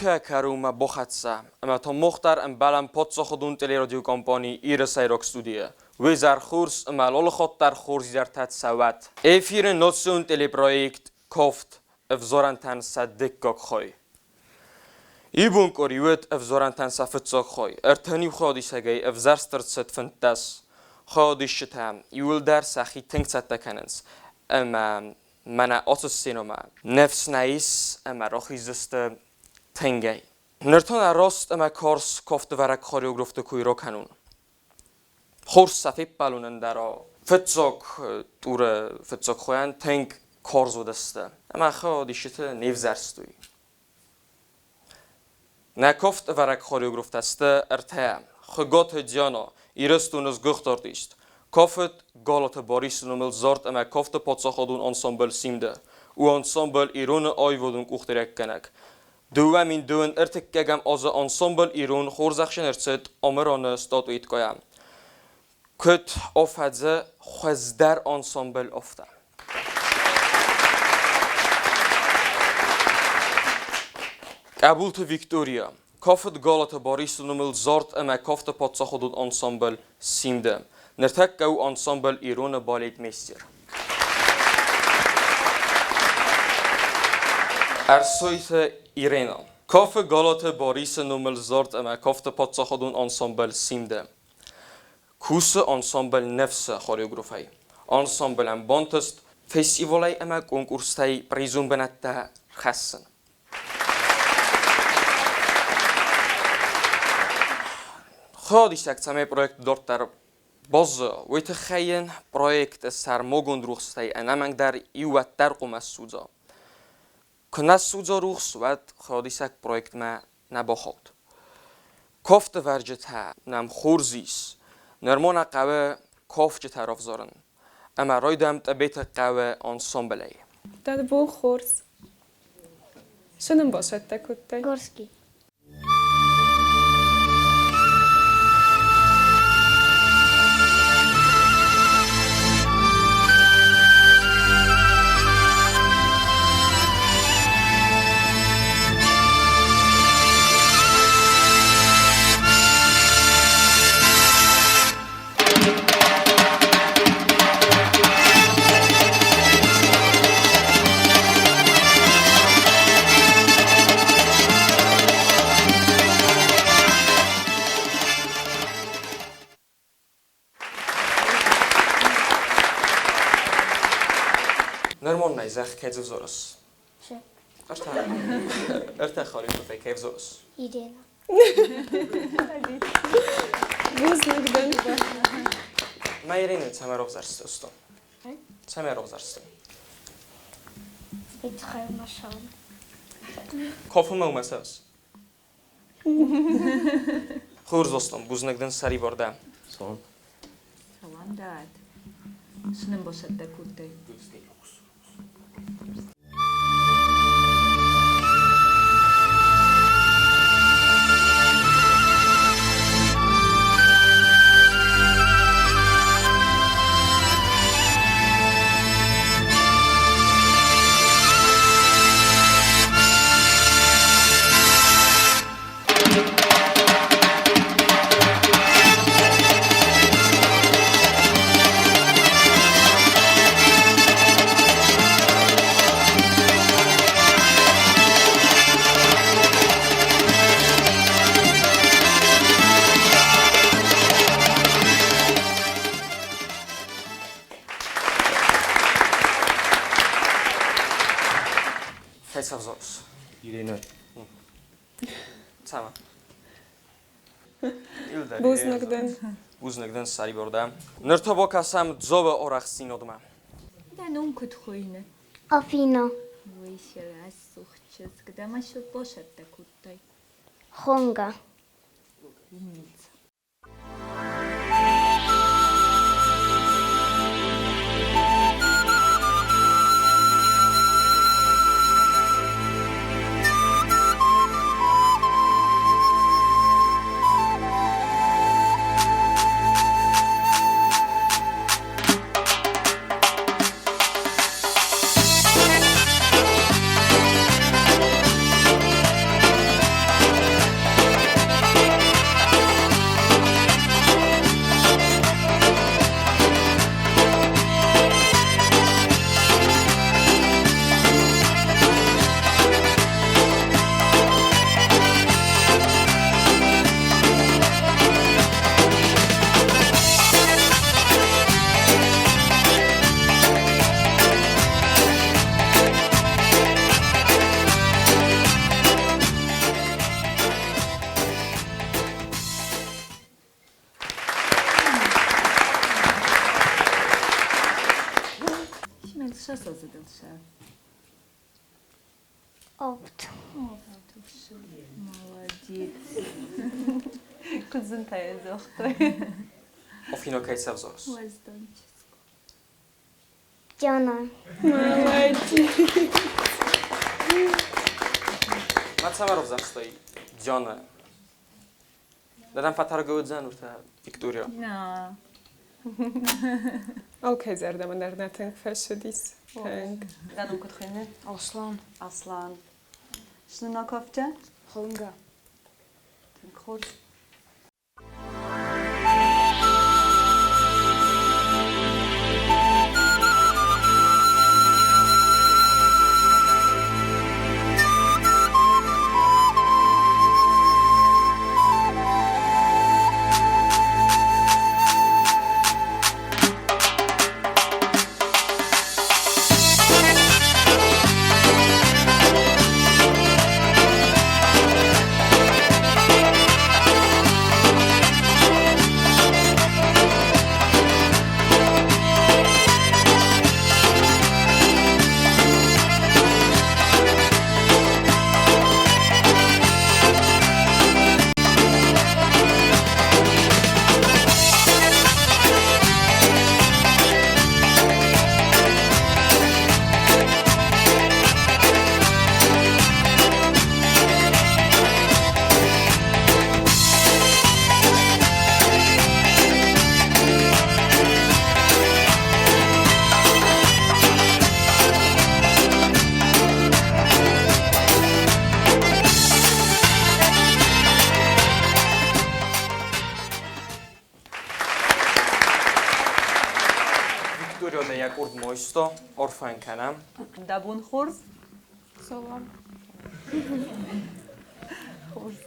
Хойтӕ кӕрунмӕ бахӕццӕ, ӕма Томмохтар ӕмбалӕн паддзахадон телерадиокомпани Иры сӕйраг студийы. Уезӕр хорз ӕмӕ лолыхаттдӕр хорзизӕртӕ цӕуӕт. Эфиры национ телепроект Кафт ӕвзарӕнтӕн сӕ дыккаг хай. Ибон къуыри уыд ӕвзарӕнтӕн сӕ фыццаг хай. Ӕртӕн-иу хайадисӕгӕй ӕвзӕрст ӕрцыд 15. Хайадисджытӕ иууылдӕр сӕхи тынг цӕттӕ кӕнынц ӕмӕ мӕнӕ ацы сценӕмӕ ныфс нӕ ис ӕмӕ рахиздзысты тынгӕй. Ныр та нӕ раст ӕмӕ карз кафтывӕрӕг хореографты кой ракӕнон. Хорз сӕ феппӕлон ӕндӕра фыццаг туры фыццаг хойӕн тынг карз уыдысты ӕмӕ хайадисджыты не взӕрстой. Нӕ кафтывӕрӕг хореографтӕ сты ӕртӕ: Хуыгаты Диана, Ирыстоны сгуыхт артист, кафыд Галаты Барисы номыл зард ӕмӕ кафты паддзахадон ансамбль «Симд-ы», у ансамбль «Ирон-ы аивадон къухдариуӕггӕнӕг. 2023 азы ансамбль «Ирон» хорзӕхджын ӕрцыд Амыраны статуэткӕйӕ. Куыд афӕдзы хуыздӕр ансамбль афтӕ. Къӕбулты Виктория, кафыд Галаты Барисы номыл зард ӕмӕ кафты паддзахадон ансамбль «Симд-ы». Ныртӕккӕ у ансамбль «Ирон-ы балетмейстер». Ӕрсойты Ирена, кафы Галаты Барисы номыл зард ӕмӕ кафты паддзахадон ансамбль «Симд-ы». Кусы ансамбль Ныфс-ы хореографӕй. Ансамблӕн бантыст фестивалӕй ӕмӕ конкурстӕй призон бынӕттӕ рхӕссын. Хайадисӕг цӕмӕй проект дарддӕр баззайа, уый тыххӕй йын проекты сӕрмагонд рухсытӕй ӕнӕмӕнгдӕр иу уӕддӕр хъуамӕ ссудза. Куы нӕ ссудза рухс, уӕд хайадисӕг проектмӕ нӕ бахауд. Кафтывӕрджытӕ нӕм хорз ис. Нырма нӕ хъӕуы кафджытӕ равзарын. Ӕмӕ райдайӕм Тъбеты хъӕуы ансамблӕй. Дӕ бон хорз. Цы нын бацӕттӕ кодтай? Горский. Нормоннӕй зӕхх кӕй дзурыс? Ӕртӕ хореографӕй кӕй дзурыс? Ирена. Бузныг дын. Мӕ Ирина цӕмӕ равзӕрстон? Цӕмӕ равзӕрстон? Итхӕрмашан. Кофемӕ уымӕ цӕуыс? Хорз Ослан, бузныг дын сӕрибар дӕ. Салам. Салам дӕт. Цы нын бацӕттӕ кодтай? Кӕй сӕвзӕрыс? Ирина. Цӕмӕ? Бузныг дын. Бузныг дын, сӕрибар дӕ. Ныр та бакӕсӕм Дзобы арӕхстдзинадмӕ. Дӕ ном куыд хуыйны? Афина. Уый рӕсугъд чызг дӕ ма бацӕттӕ кодтай? Хонга. Умница. Сасазыдылша. Опт. Молодец. Куыд зынтӕй загътой. Офино кӕй сӕвзорс? Уӕздан. Диана. Молодец. Ма цӕмӕ равзӕрстай Диана? Дадам фӕтӕргӕ уыдзӕн уртӕ Виктория. На. Алкӕй зӕрдӕмӕ дӕр нӕ тынг фӕцыдис. Тынг. Дӕ ном куыд хуыйны? Аслан. Аслан. Цы нын акафтӕ? Хонга. Тынг хорз. Виктория дӕ йӕ къорд мойсто, орфӕн кӕнӕм. Дӕ бон хорз? Салам. Хорз.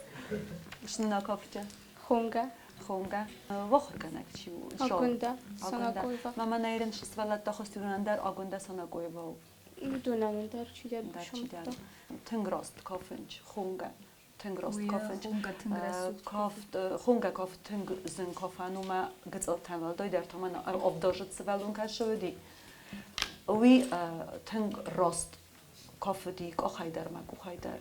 Цы нын акафтӕ? Хонга. Хонга. Вахуыргӕнӕг чи у? Агунда. Санакоева. Мама наирын сывӕллӕттӕ хостюран дӕр Агунда Санакоева у. Уыдонӕн дӕр чидӕр Дӕр чидӕр. Тынг раст кафынч, хонга. Тынг раст кафынч. Хонга тынг рӕсугъд. Кафт, хонга кафт тынг зын кафӕн у мӕ гыццылтӕн уӕлдай дӕр та мӕн авдазыд сывӕллон кӕсы уыди. Уый тынг раст кафыди къахӕй дӕр мӕ къухӕй дӕр.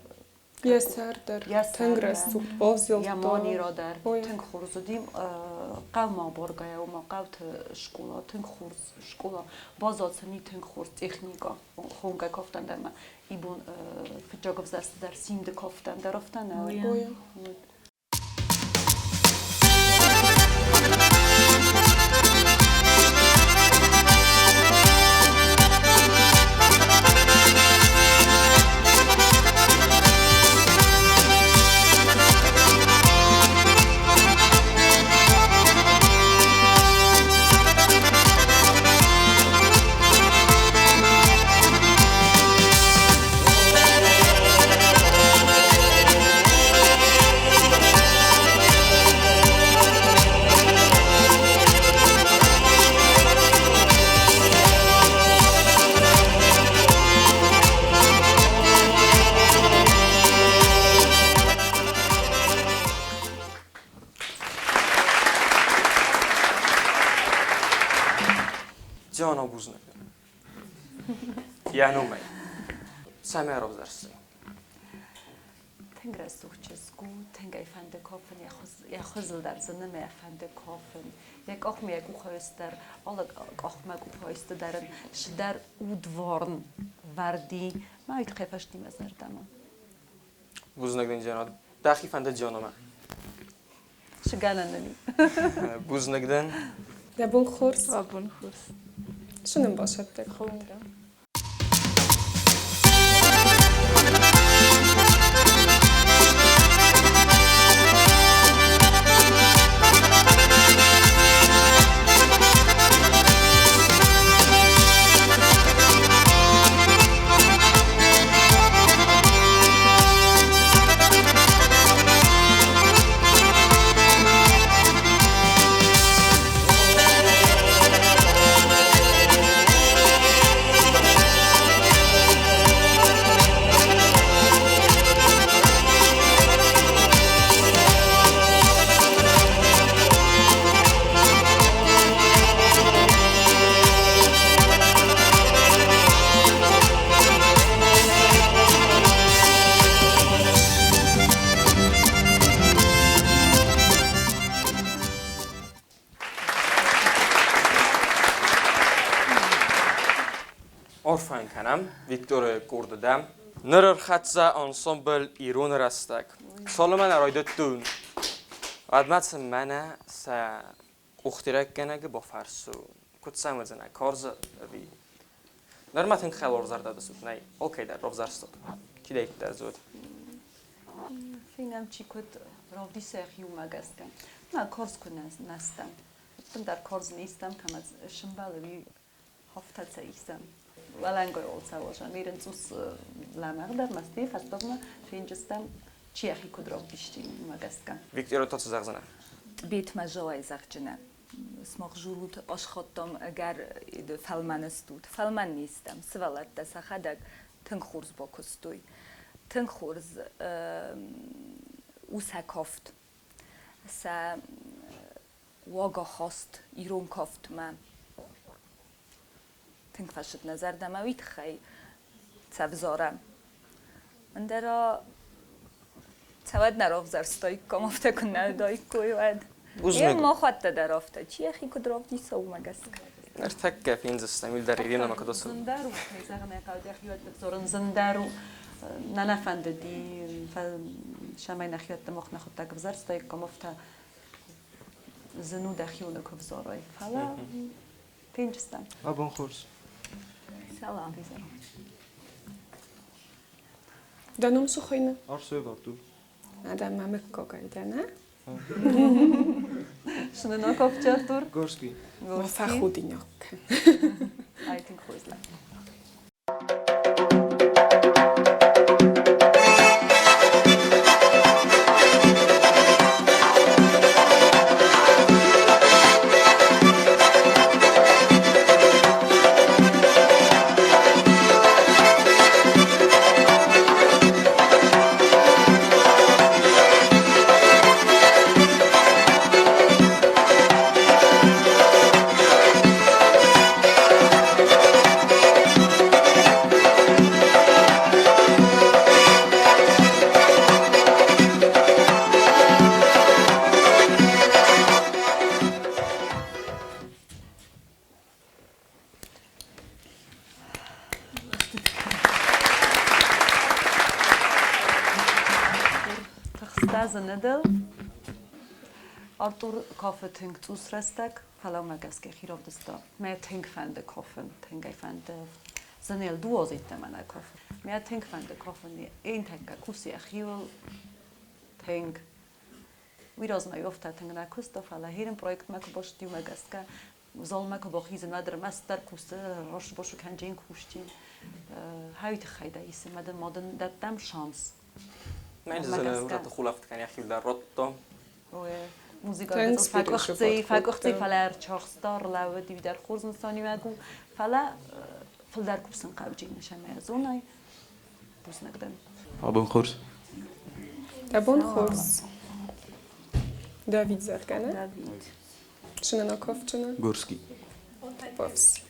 Йӕ сӕр дӕр тынг рӕсугъд базилдта. Йӕ манера дӕр тынг хорз уыди. Хъӕумӕ абаргӕйӕ, ома хъӕуты скъола тынг хорз скъола. Баззад сын и тынг хорз техникӕ. Хонгӕ кафтӕн дӕр ма ибон фыццаг ӕвзӕрсты дӕр симды кафтӕн дӕр афтӕ нӕ уыд. Диана бузныг. Йӕ номӕй. Цӕмӕй равзӕрстай? Тынг рӕсугъд чызг у, тынг ӕй фӕнды кафын, йӕ хуызыл дӕр зыны мӕ фӕнды кафын. Йӕ къахмӕ йӕ къухайсты дӕр, алы къахмӕ къухайсты дӕр ын цыдӕр удварн вӕрди. Мӕ уый тыххӕй фӕсти мӕ зӕрдӕмӕ. Бузныг дын, Диана. Дӕхи фӕнды Дианамӕ? Цы гӕнӕн ын и? Бузныг дын. Дӕ бон хорз. Дӕ бон хорз. Цы нын басӕттӕг? Хонга. Арфӕ кӕнӕм Викторы къорды дӕм. Ныр ӕрхӕццӕ ансамбль Ирон рӕстӕг. Цалынмӕ нӕ райдыдтон, уӕдмӕ сын мӕнӕ сӕ къухдарӕггӕнӕгы бафӕрсун. Куыд сӕм уыдзынӕ, карз ӕви? Нырма тынг хӕларзӕрдӕ дысут, нӕй, алкӕй дӕр равзӕрстат. Кидӕйддӕр дзуд. Фенӕм, чи куыд равдисы йӕхиуымӕ гӕсгӕ. На, хорз куы нӕ стӕм. Ӕппындӕр хорз не стӕм, кӕмӕ сымбӕлы, уый хафтӕ исӕм. Уӕлӕнгай олцауозӕм. Ирын цъус лӕмӕгъдӕр мӕсти фӕстагмӕ фенджыстӕм, чи йӕхи куыд равдисти, уымӕ гӕсгӕ. Виктор, та цы зӕгъдзынӕ? Тъбетмӕ зӕлӕй зӕгъджынӕ. Смах журут асхаттам ӕгӕр фӕлмӕн стут. Фӕлмӕн не стӕм. Сывӕллӕттӕ сӕхӕдӕг тынг хорз бакуыстой. Тынг хорз у сӕ кафт. Сӕ уагахаст ирон кафтмӕ тынг фӕцыд нӕ зӕрдӕмӕ, уый тыххӕй цӕвзарӕм. Ӕндӕра цӕуӕд нӕ равзӕрстаиккам, афтӕ куы нӕ уыдаиккой, уӕд. Бузныг. Махуӕттӕ дӕр афтӕ, чи йӕхи куыд равдиса, уымӕ гӕсгӕ. Ныртӕккӕ фендзыстӕм, Ильдар Иринамӕ куыд ацыд. Зындӕр у, кӕй зӕгъын ӕй хъӕуы, дӕхиуӕтты взорын зындӕр у. Нӕ нӕ фӕндыди, цӕмӕй нӕхиуӕтты мах нӕхуыдтӕг ӕвзӕрстаиккам, афтӕ зын у дӕхионы куы взорай. Фӕлӕ фенджыстӕм. Абон хорз. Салам. Дӕ ном цы хуыйны? Арсоев Артур. Адӕм мӕ мыггагӕй дӕ, нӕ? Шыныноков Артур. Горский. Ма фӕхудинаг кӕн. I think хорз лӕг. Тыхстӕ зыныдыл. Артур кафы тынг цъус рӕстӕг, фӕлӕ уымӕ гӕсгӕ хи равдыста. Мӕ тынг фӕнды кафын, тынг ӕй фӕнды. Зынел дуозиттӕ мӕнӕ кафын. Мӕ тынг фӕнды кафын. Ентӕккӕ кусы йӕхиуыл тынг. Уый размӕ афтӕ тынг нӕ куыста, фӕлӕ хирын проектмӕ куы басыди, уымӕ гӕсгӕ залмӕ куы бахизын, уӕд ӕрмӕстдӕр кусы, раст босы кӕнджын кусджын. Хӕй тыххӕй дӕ исы, мӕ дын ма дын дӕттӕм шанс. Мӕн зыны хулӕфт кӕн йӕхи дӕр радта. Музыка фӕкъуыхци, фӕлӕ ӕрчахста, рлӕууыд иу дӕр хорз нысаниуӕг у, фӕлӕ фылдӕр кусын хъауджы нысанмӕ зонай. Бузныг дӕн. Абон хорз. Дӕ бон хорз. Давид зӕгъгӕ, нӕ? Давид. Шыныноков чыны? Горский. Повс.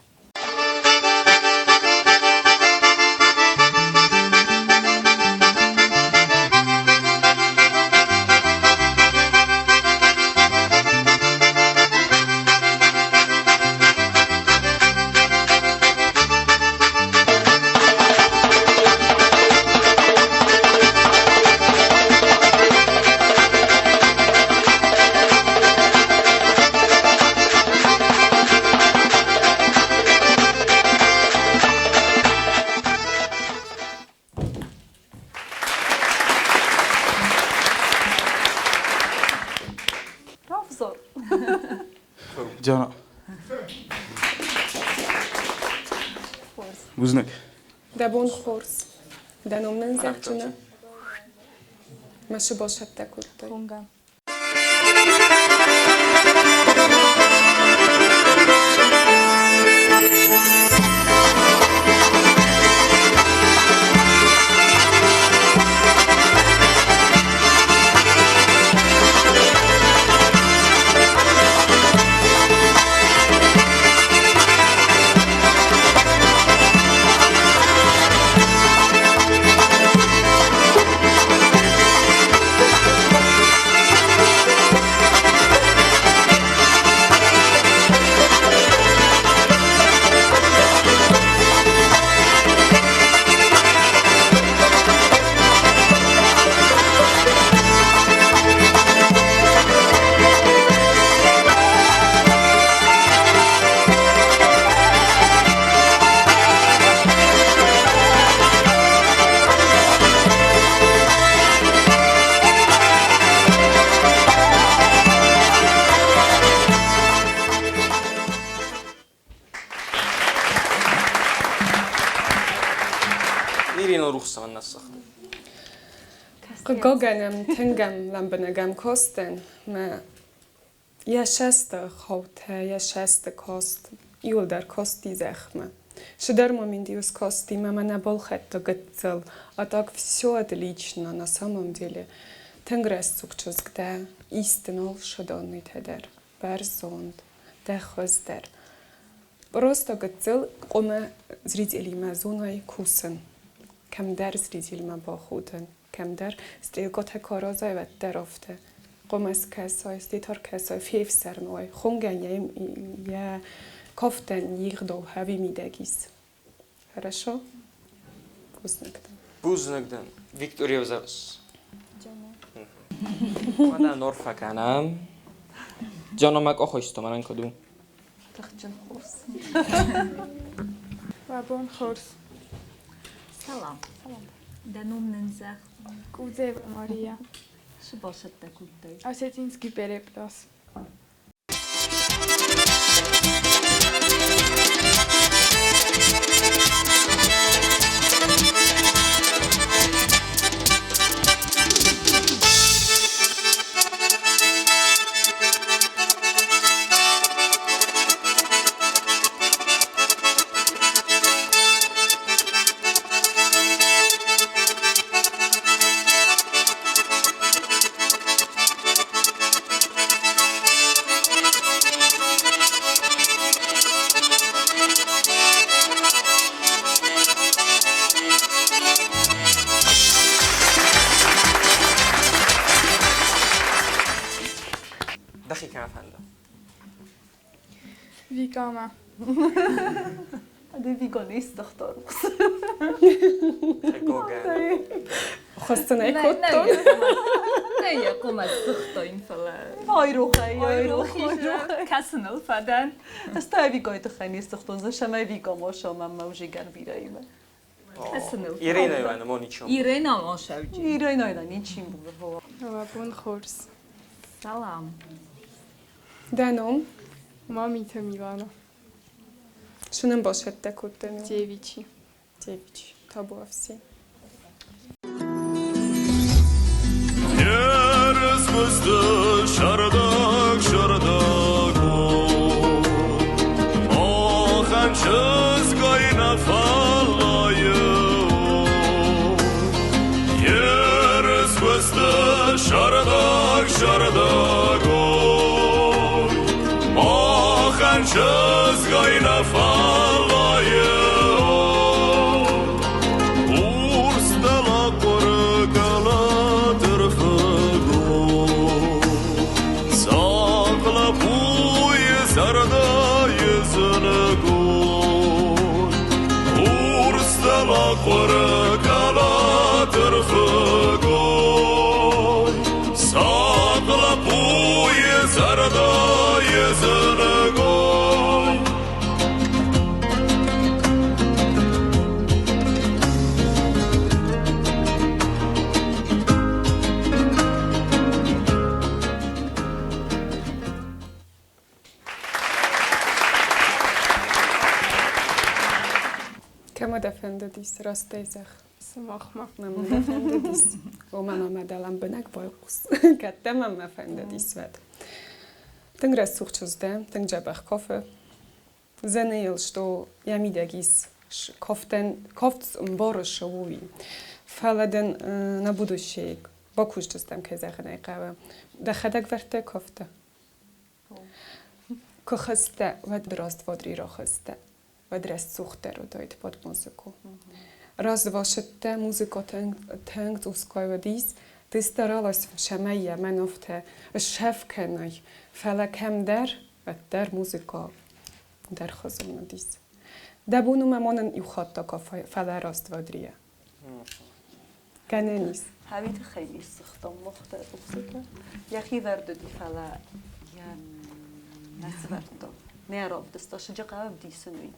Равзор. Диана. Хорз. Бузныг. Дӕ бон хорз. Дӕ ном нын зӕгъджынӕ? Мӕ шы басӕттӕ кодтай. Хунга. цӕмӕннӕ сыгъд? Хъыгагӕн ӕм тынг ӕм лӕмбынӕг ӕм кастӕн, мӕ йӕ сӕсты хаутӕ, йӕ сӕсты каст, иуылдӕр касти зӕхмӕ. Цыдӕр момент иу скасти, мӕ мӕнӕ балхӕдта гыццыл, а так все отлично на самом деле. Тынг рӕсугъд чызг дӕ, исты нал сыдоннытӕ дӕр, бӕрзонд, дӕ хуыз дӕр. Просто гыццыл къуымы зрителимӕ зонай кусын. Кӕмдӕр зрителмӕ бахудын, кӕмдӕр стрелкотӕ каразай, уӕддӕр афтӕ. Хъуамӕ скӕсай, стетар кӕсай, фефсӕрмы уай. Хонгӕн йӕ кафтӕн йе гъдау хӕви мидӕг ис. Хорошо? Бузныг дын. Бузныг дын. Виктория ӕвзӕрс. Мадӕ норфа кӕнӕм. Джана мӕ къохойсто мӕнӕн куыд у? Тыхджын хорз. Уӕ бон хорз. Салам. Дӕ ном нын зӕгъ. Кудзева Мария. Цы бацӕттӕ кодтай? Осетинский переплёс. Дӕхи кӕм фӕнды? Викамӕ. Ade Veganist-Doktor. Хӕссынӕй кодтон. Нӕ йӕ хъуымӕ сыгътон, фӕлӕ Айрохӕй, айрохи. Кӕсыныл фӕдӕн. Ӕз та Викайы тыххӕй не сыгътон, зӕ Вика моша мӕм ужигар бирӕимӕ. Кӕсыныл. Ирина Ивановна, моничом. Ирина Мошавджи. Ирина Ивановна, ничим было. Уӕ бон хорз. Салам. Дӕ ном? Мамиты Милана. Цы нын бацӕттӕ кодтай? Девичи. Девичи. Табуафси. Шардак, шардак, Охан чызгай нӕ фӕллайы. Ерыс куысты шардак, шардак, Охан чызгай нӕ фӕллайы. Урс дӕлӕхъуыры кӕлӕт ӕрфыг Сахъ лӕппуйы зӕрдӕйы зыныгон. Урс дӕлӕхъуыры кӕлӕт ӕрфыг Сахъ лӕппуйы зӕрдӕйы зыныгон. Кӕмӕ дӕ фӕндыдис, растӕй зӕгъ. Сымахмӕ. Мӕнмӕ дӕ фӕндыдис. Ома мӕмӕ дӕ лӕмбынӕг байхъус. Кӕд дӕ мӕнмӕ фӕндыдис, уӕд. Тынг рӕсугъд чызг дӕ, тынг дзӕбӕх кафы. Зӕны йыл, что йӕ мидӕг ис кафтӕн, кафт ӕмбары шы уый. Фӕлӕ дын на будущее бакусдзыстӕм, кӕй зӕгъын ӕй хъӕуы. Дӕхӕдӕг вӕрдтай кафты? Куы хызтӕ, уӕд раст вадри рахызтӕ. Уӕд рӕсугъддӕр уыдаид под музыку. Раз вашыдтӕ музыка тынг цъусгай уыдис. Ты старалась, цӕмӕй йӕ мӕн афтӕ ссӕв кӕнай, фӕлӕ кӕмдӕр, уӕддӕр музыка дӕр хызон уыдис. Дӕ бон у мӕ монын иу хатт акафай, фӕлӕ раст вадрийӕ. Гӕнӕн ис. Хӕви тыххӕй не ссыгътам мохтӕ рухсытӕ. Йӕхи вӕрд уыди, фӕлӕ йӕ нӕ сывӕрдта. Нӕ равдыста, сыджы ӕвдисын уый.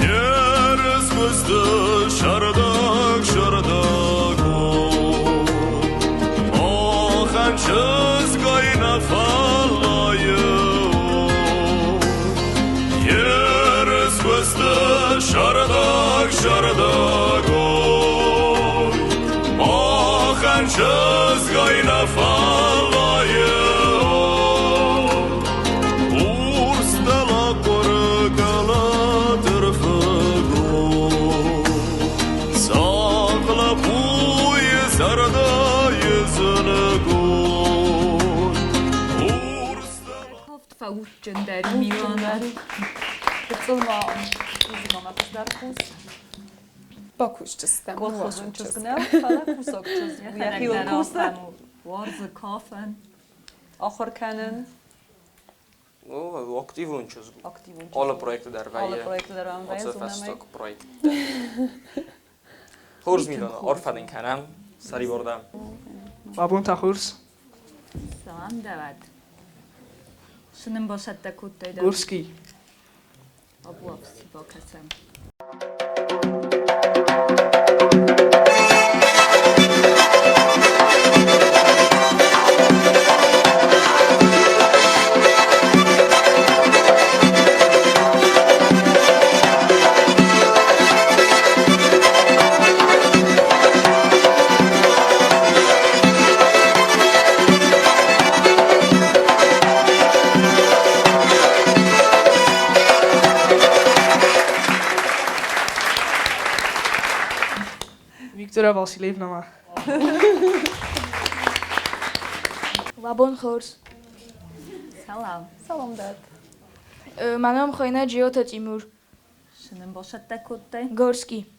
Ерыс куысты шардак, шардак, Махӕн чызгай нӕ фӕллайы. Ерыс куысты шардак, чызгай нӕ фӕллайы. Урс дӕлӕхъуыры кӕлӕт ӕрфыгон. Сахъ лӕппуйы зӕрдӕйы зыныгон. Урс Кофт фӕудджындӕр Милана. Гыццыл ма узыгамӕ хуыздӕр кус. Бакусджыстӕм. Колхозон чызг нӕу, фӕлӕ кусаг чызг у. Йӕхиуыл кусы. Уарзы кафын. Ахуыр кӕнын. О, активон чызг у. Активон чызг. Алы проекты дӕр вӕййы. Алы проекты дӕр ам вӕййы, Ацы зонӕм ӕй. фӕстаг проект. Хорз, Милана, арфӕ дын кӕнӕм. Сӕрибар дӕ. Абон та хорз. Салам дӕуӕд. Цы нын бацӕттӕ кодтай дӕ? Горский. Абуапси бакӕсӕм. Виктория Васильевна ма. Уӕ бон хорз. Салам. Салам дӕт. Мӕ ном хуыйны Джиоты Тимур. Цы нын бацӕттӕ кодтай? Горский.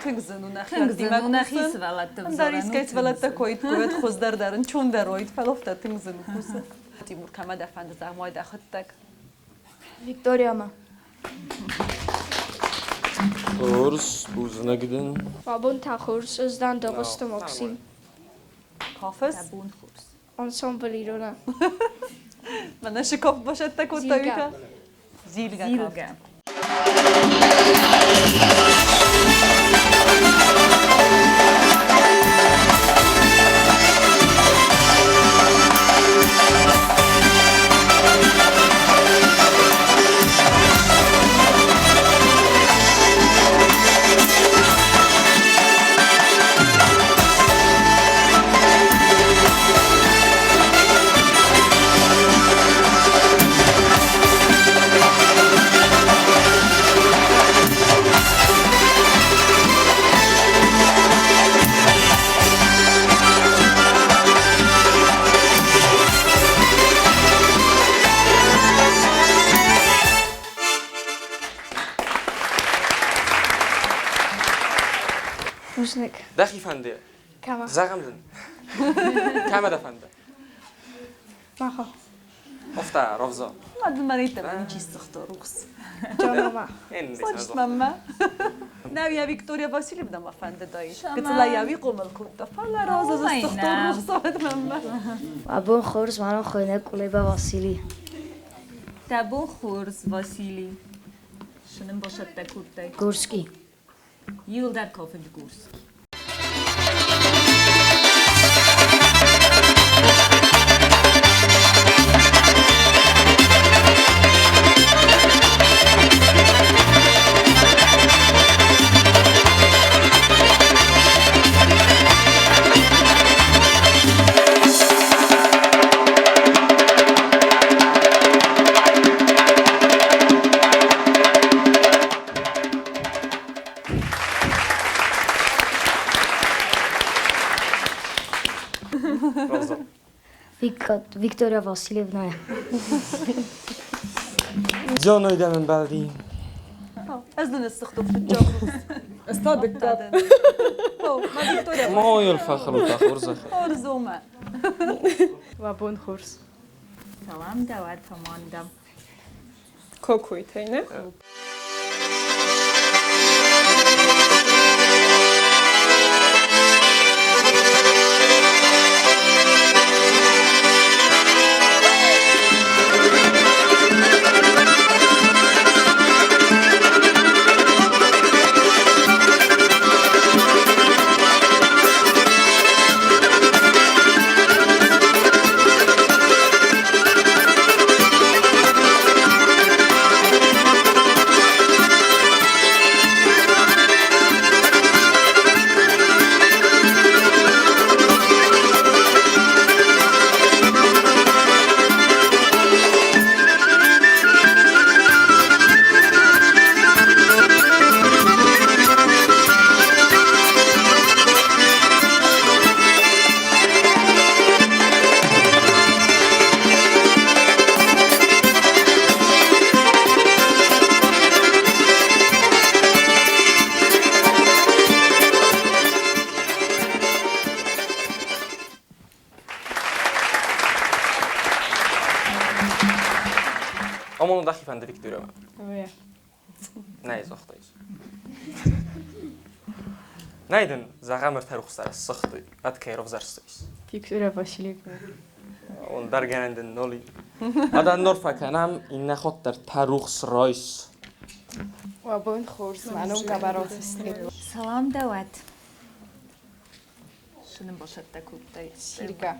Тынг зын у нӕхи Тынг зын у нӕхи кусын. сывӕллӕтты Ӕндӕр взарӕн у искӕй тынг сывӕллӕттӕ зын. койт куыд хуыздӕр дӕр ын чондӕр оид, фӕлӕ афтӕ тынг зын у кусын. Тимур, кӕмӕ дӕ фӕнды зӕгъ дӕхӕдӕг? Викториямӕ. Хорз, бузныг дын. Уӕ бон та хорз. Ӕз дӕн Дыгъуызты Максим. Кафыс? Дӕ бон хорз. Ансамбль Ирона. Мӕнӕ шы кафт бацӕттӕ кодта Зилгӕ. Вика? Зилгӕ кафт. Зилгӕ. Бузныг. Дӕхи фӕнды? Кӕмӕ? Зӕгъӕм дын. Кӕмӕ дӕ фӕнды? Махо. Офта, ровзо. Ма дын мӕ йеддӕмӕ ничи сцыхта рухс. Джанама. Сочт мӕммӕ. Нӕу йӕ Виктория Васильевна ма фӕндыдаид. Гыццылӕй йӕ уый хъомыл кодта, фӕлӕ разы сцыхта рухс мӕммӕ. Уӕ бон хорз, мӕ ном хуыйны Къулеба Васили. Дӕ бон хорз, Васили. Цы нын бацӕттӕ кодтай? Горский. Иуылдӕр кафынц Горский. Ровзо. Виктория Васильевна. Джоной дӕм ӕмбӕлди. Ӕз дын ысцыхтон фыццаг рухс. Ӕз та дыккаг. О, ма Виктория Ма йыл фӕхыл та хорзӕх. Хорз у мӕ. Уӕ бон хорз. Салам дӕ уӕд, Аманда. Кокуйтӕй, нӕ? Амон дӕхи фӕнды, Виктория? Уе. Нӕй загътай. Нӕй дын зӕгъӕм ӕртӕ рухсдӕр ссыгътой, ӕд кӕй равзӕрстай? Виктория Васильевна. Он дӕр гӕнӕн дын нал и. Адан нор фӕкӕнӕм, иннӕ хатт дӕр та рухс райс. Уӕ бон хорз, мӕ ном Гӕбӕроты Стелла. Салам дӕ уӕд. Шы нын башӕттӕ кодтай? Сиргӕ.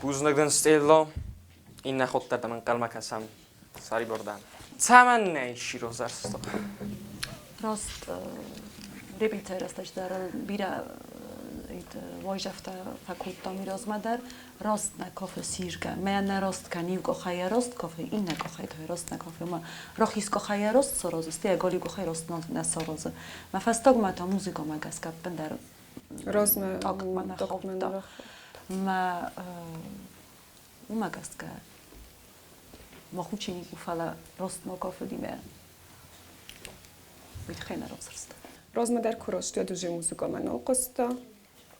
Бузныг дын, Стелло. Иннӕ хатт дӕр дӕм ӕнхъӕлмӕ кӕсӕм. Сӕрибар дӕн. Цӕмӕннӕ ис ирвӕзт? Раст репетицийы рӕстӕджы дӕр бирӕ уайзӕфтӕ фӕкодтам размӕ дӕр. Раст нӕ кафы сиргӕ. Мӕ нӕ раст кӕны иу къухӕй раст кафы, иннӕ къухӕй та раст нӕ кафы. Мӕ рахиз къухӕй раст саразы, стӕй галиу къухӕй раст нӕ саразы. Мӕ фӕстагмӕ та музыкӕмӕ гӕсгӕ ӕппындӕр Размӕ тактмӕ нӕ хаудта. Мӕ уымӕ гӕсгӕ мах ученик у, фӕлӕ раст нӕ кафыди мӕ уый тыххӕй нӕ равзӕрста. Размӕ дӕр куы рӕзт, уӕд уже музыкӕмӕ нал хъуыста.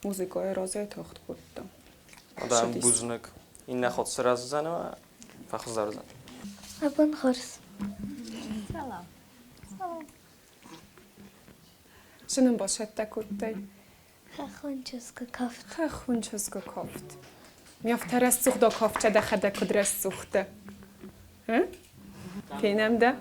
Музыкӕйы разӕй тагъд кодта. Адӕм бузныг. Иннӕ хатт сырӕздзӕн ӕмӕ фӕхуыздӕр уыдзӕн. Абон хорз. Салам. Салам. Шы нын башӕттӕ кодтай? Хӕххон чызгы кафт. Хӕххон чызгы кафт. Ме афтӕ рӕсугъд акафтӕ дӕхӕдӕг куыд рӕсугъд дӕ. Фенӕм дӕ?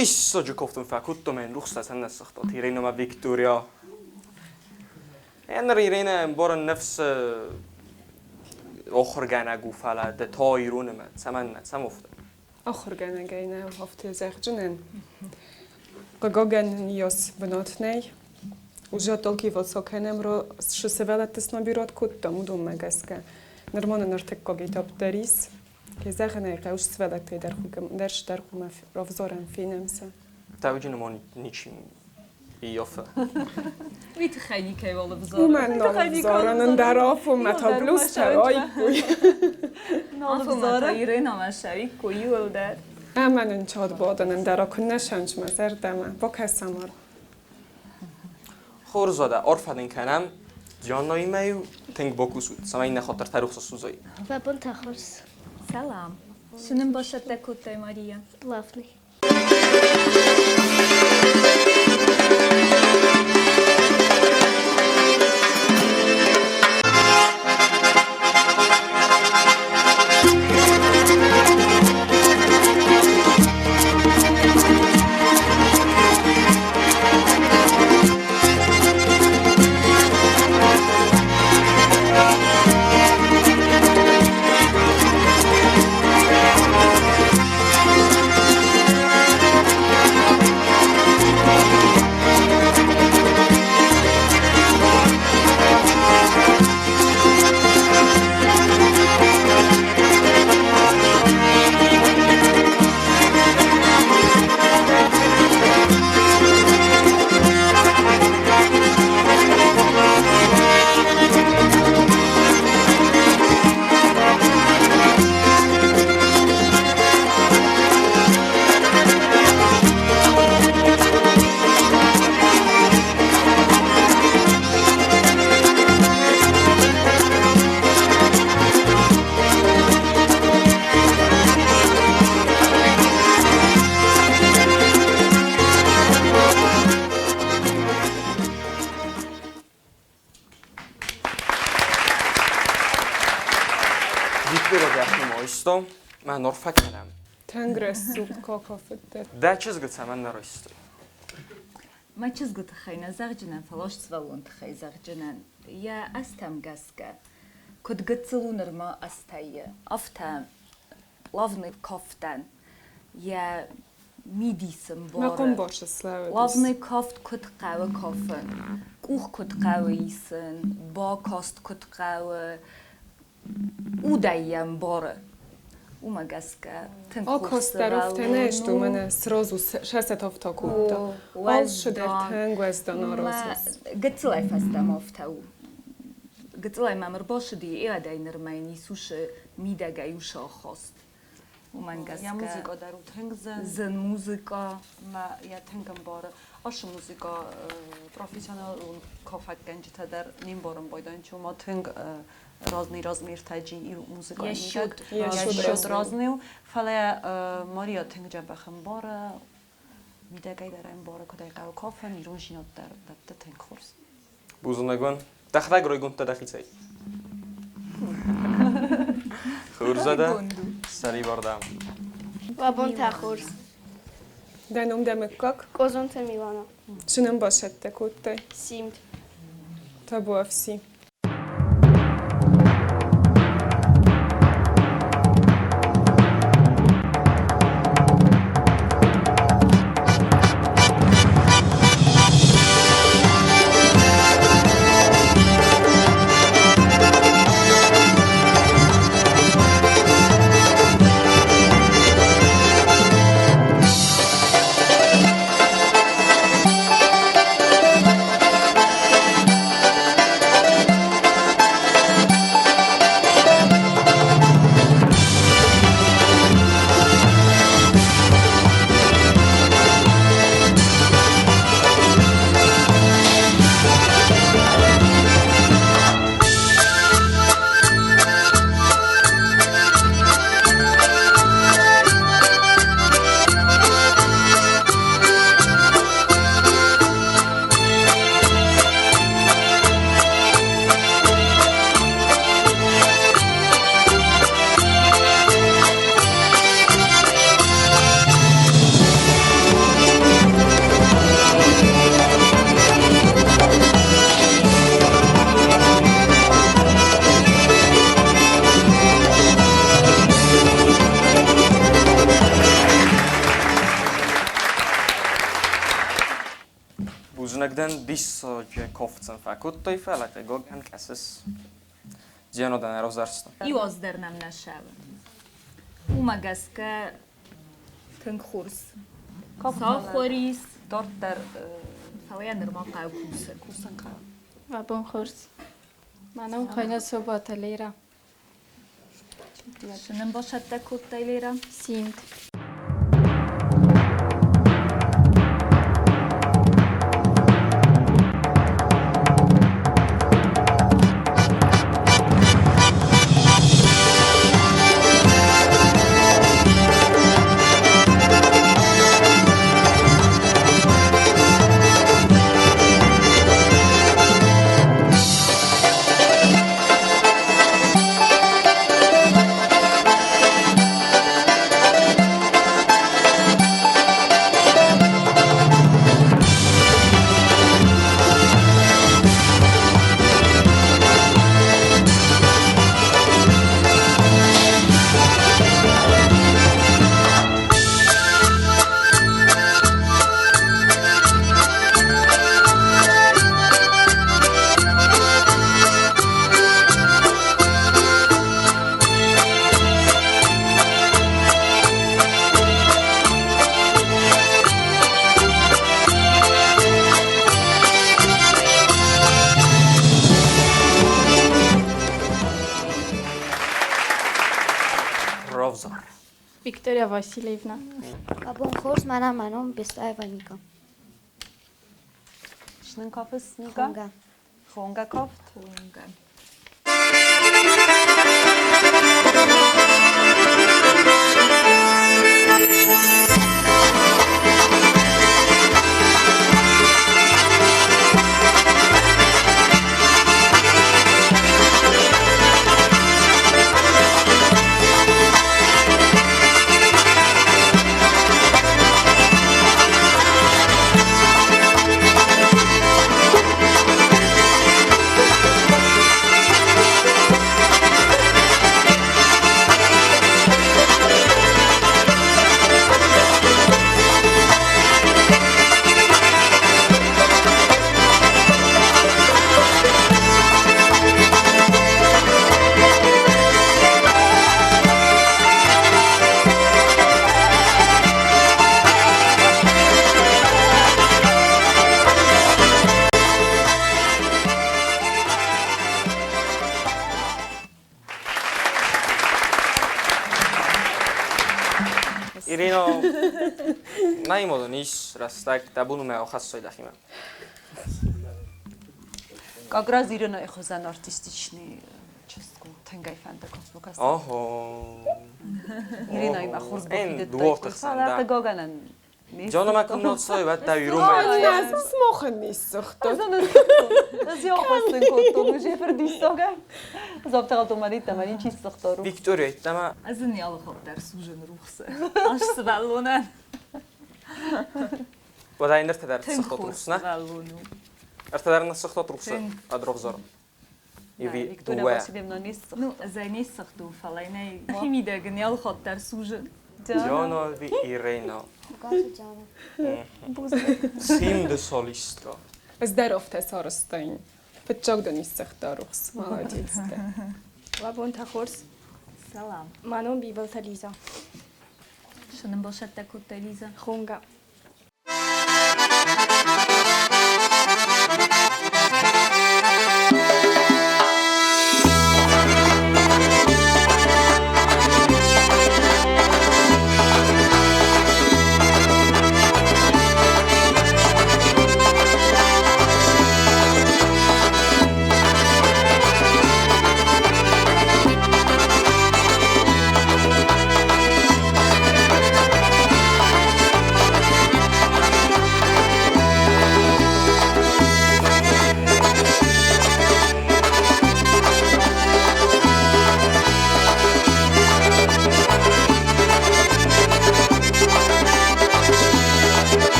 Диссаджы кофтын фӕкодтам ӕн рухстӕ цӕннӕ сыгътат Ирина ӕмӕ Виктория. Ӕныр Ирина ӕмбарын ныфс охыргӕнӕг у, фӕлӕ ды та ирон ӕмӕ цӕмӕннӕ, цӕм офтӕ? Ахуыргӕнӕгӕй нӕ афтӕ зӕгъджынӕн. Хъыгагӕн нын ис бынат нӕй. Уже толки высокӕнӕм цы сывӕллӕтты снабират кодтам, уыдонмӕ гӕсгӕ. Нырма нын ӕртыккаг этап дӕр ис. Кӕй зӕгъын ӕй хъӕуы, сывӕллӕттӕй дӕр дӕр дӕр хъуамӕ равзарӕм, фенӕм сӕ. Тауджыны ма ничи ййафы. Уый тыххӕй никӕй уал ӕвзары. Уымӕн нал ӕвзарын, ӕндӕр афонмӕ та блюзтӕ раиккой. Афонмӕ та Иринамӕ сӕуиккой иуылдӕр. Ӕмӕ нын чат бадын, ӕндӕра куыннӕ сӕнчмӕ зӕрдӕмӕ. Бакӕсӕм ар. Хорз уӕдӕ, арфӕ дын кӕнӕм. Дианнаимӕ-иу тынг бакусут, цӕмӕй нӕ хатыртӕ рухс судзой. Бабунтӕ хорз. Салам. Цы нын бацӕттӕ кодтай, Мария? Плавный. Виктория дӕхимӕ айстам, мӕ арфӕ кӕнӕм. Тынг рӕсугъд какафыдтӕ. Дӕ чызгы цӕмӕн нӕ райстай? Мӕ чызгы тыххӕй нӕ зӕгъджынӕн, фӕлӕ сывӕллон тыххӕй зӕгъджынӕн. Йӕ азтӕм гӕсгӕ, куыд гыццыл у нырма азтӕй, афтӕ плавный кафтӕн йӕ мидис ӕмбары. Мӕ къуымбасы слӕууыдис. Плавный кафт куыд хъӕуы кафын, къух куыд хъӕуы исын, бакаст куыд хъӕуы, удӕй йӕ ӕмбары. Уымӕ гӕсгӕ тынг хорз Акастдӕр афтӕ нӕ сты, мӕнӕ сразу сӕсӕтӕфтӕ кодта. Алцыдӕр тынг уӕздан аразыс. Гыццылӕй фӕстӕмӕ афтӕ у. Гыццылӕй мӕм ӕрбацыди, иӕдӕй нырмӕ йын Иисусы мидӕгӕй усы ахаст. Уымӕн гӕсгӕ. Йӕ музыкӕ дӕр у тынг зын. Зын музыкӕ. Мӕ йӕ тынг ӕмбары. Ашы музыкӕ профессионалон кафӕггӕнджытӕ дӕр не мбарын байдайынц, уымӕ тынг разный размертӕджи музыкӕ мидӕг. Йӕ разный у. Фӕлӕ Мария тынг дзӕбӕх ӕмбары, мидӕгӕй дӕр ӕмбары, куыд ӕй хъӕуы кафын, ирондзинад дӕр дӕтты тынг хорз. Бузныг уын. Дӕхӕдӕг райгонд дӕ дӕхицӕй? Хорз дӕ, сӕрибар дӕм. Бабонтӕ хорз. Дӕ ном дӕ мыггаг? Къозонты Милана. Цы нын бацӕттӕ кодтай? Симд. Табуафси. Бузныг дын, диссаджы кофт сын фӕкодтой, фӕлӕ хъыгагӕн кӕсыс. Зианодӕн ӕрӕвзӕрста. Иу аз дӕр нӕм нӕ сӕвы. Уымӕ гӕсгӕ тынг хорз сахуыр ис. Дарддӕр Фӕлӕ йӕ нырма хъӕуы кусын. Кусын хъӕуы. Мӕ бон хорз. Мӕнӕн хуыйны Собаты Лера. Цы нын бацӕттӕ кодтай, Лера? Симд. Равзар. Виктория Васильевна. Мӕ бон хорз, мӕнӕ мӕ ном Бестаева Ника. Шнынкофыс Ника? Хонга. Хонга кофт? Хонга. Ирино, наимодон ис рӕстӕг, дӕ бон у мӕ охӕссой дӕхимӕ. Как раз Ирина ихуызӕн артистичный чызг у, тынг ӕй фӕнды космокас. Охо. Иринаимӕ хорз Эн бафидыдтай. дуоты хсӕн, Фӕлӕ да. хъыгагӕнӕн Джономӕ куы ноцой, уӕд дӕ ирумӕ. Смохын ниссыгъта. Ez jó kottom, és ferdíszogál. Az abtagatomanittamani csisztohtoru. Виктория, иттама Ez inni alaphatár szúzsön ruhsz. Ас сывӕллонӕн. Уӕдӕ иннӕртӕ дӕр Тынг сыгътот хорз рухсна. сывӕллон у. Ӕртӕ дӕр ныссыгътот рухсы Тынг. ӕд рохзор. Иви Виктория дыууӕ. Васильевна ниссыгъта. Ну, ӕз ӕй не ссыгътон, фӕлӕ йын ӕй химидӕг ын алыхатт дӕр сузын. Джоно ви Ирено. Хуыгаты Диана. Симды солистка. Ez дӕр афтӕ сарӕзтаин. Фыццаг дын ниссыгъта рухс. Молодец дӕ. Уӕ бонтӕ хорз. Салам. Мӕ ном Бибылты Лиза. Цы нын бацӕттӕ кодтай, Лиза? Хонгӕ.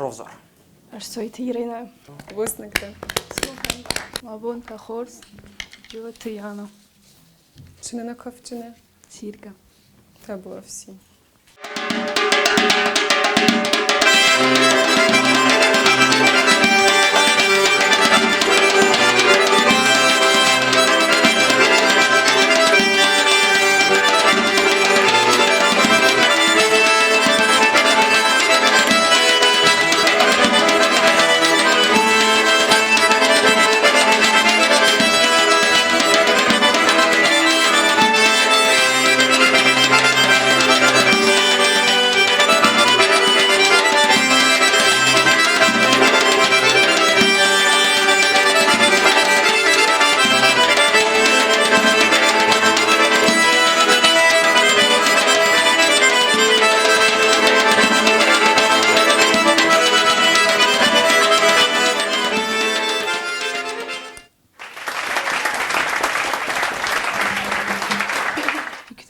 Ровзор. Ӕрсойты Иринӕ. Бузныг дын. Мӕ бонтӕ хорз. Джиоты Яна. Чи нын акафджынӕ? Сиргӕ. Табуафси.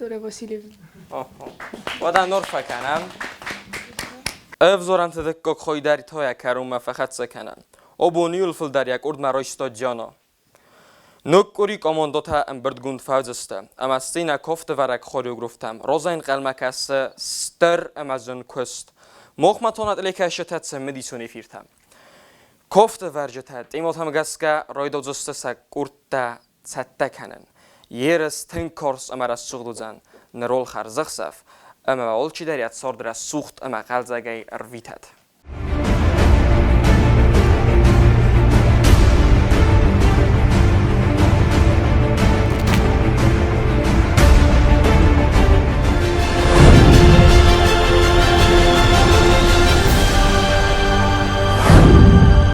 Виктория Васильевна. Уӕдӕ ныр фӕкӕнӕм. Ӕвзорӕнты дыккаг хай дӕр та йӕ кӕронмӕ фӕхӕццӕ кӕнӕм. Абон иуыл фылдӕр йӕ къордмӕ райста Диана. Ног къуыри командӕтӕ ӕмбырдгонд фӕуыдзысты, ӕмӕ сценӕ кафтӕвӕрӕг хореографтӕм разӕнхъӕлмӕ кӕсы стыр ӕмӕ зын куыст. Махмӕ та нӕ телекӕсджытӕ цымыдисон эфиртӕ. Кафтӕвӕрджытӕ темӕтӕм гӕсгӕ райдайдзысты сӕ къордтӕ цӕттӕ кӕнын. Ерыс тынг карз ӕмӕ рӕсугъд уыдзӕн. Нырол хӕрзӕхсӕв, ӕмӕ алчидӕр йӕ цард рӕсугъд ӕмӕ хъӕлдзӕгӕй ӕрвитӕд.